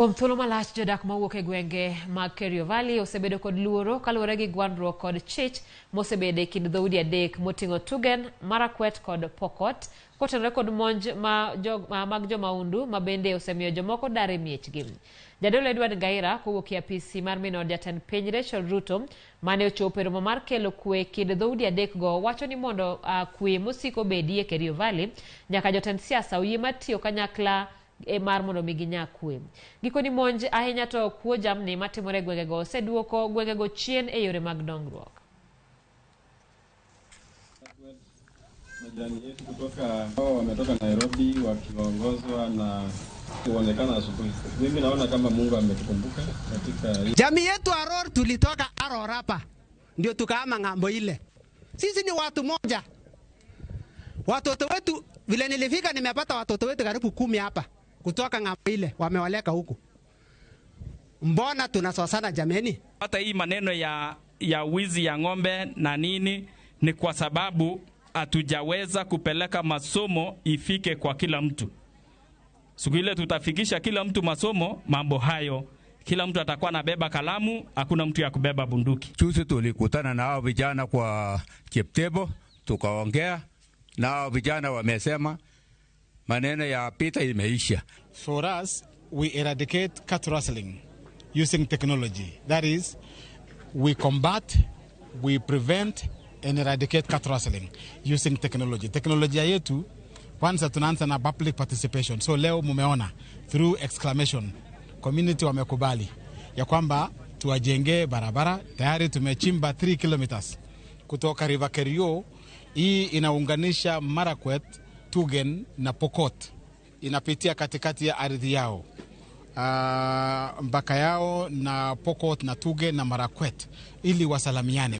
Kuom thuolo malach jodak mawuok e gwenge mag Kerio Valley osebedo kod luoro kaluwore gi gwandruok kod chich mosebede e kind dhoudi adek moting'o Tugen, Marakwet kod Pokot kotenore kod monj mag jomaundu ma bende osemiyo jomoko dar e miechgi. Jadolo Edward Ngaira kowuok e apisi mar min od jatend piny Rachel Ruto mane ochopo e romo mar kelo kwe e kind dhoudi adek go wacho ni mondo kwe mosiko bedie Kerio Valley nyaka jotend siasa oyie mar tiyo kanyakla e mar mondo mi ginya kwe. Gikoni monj ahinya to kuo jamni matimore e gwengego oseduoko gwengego chien e yore mag dongruok. Majirani yetu kutoka hao wametoka Nairobi wakiongozwa na kuonekana asubuhi. Mimi naona kama Mungu ametukumbuka katika jamii yetu Aror. Tulitoka Aror hapa ndio tukaama ng'ambo ile. Sisi ni watu moja. Watoto wetu vile nilifika, nimepata watoto wetu karibu 10 hapa kutoka ng'ambo ile, wamewaleka huku. Mbona tunasosana jameni? Hata hii maneno ya wizi ya ng'ombe na nini ni kwa sababu hatujaweza kupeleka masomo ifike kwa kila mtu. Siku ile tutafikisha kila mtu masomo, mambo hayo kila mtu atakuwa anabeba kalamu, hakuna mtu ya kubeba bunduki. Juzi tulikutana na hao vijana kwa Cheptebo, tukaongea na hao vijana, wamesema maneno ya pita imeisha. For us, we eradicate cattle rustling using technology. That is, we combat, we prevent and eradicate cattle rustling using technology. Teknolojia yetu kwanza tunaanza na public participation. So leo mumeona through exclamation community wamekubali ya kwamba tuwajengee barabara. Tayari tumechimba 3 kilometers kutoka River Kerio. Hii inaunganisha Marakwet, Tugen na Pokot, inapitia katikati ya ardhi yao, mpaka yao na Pokot na Tugen na Marakwet ili wasalamiane.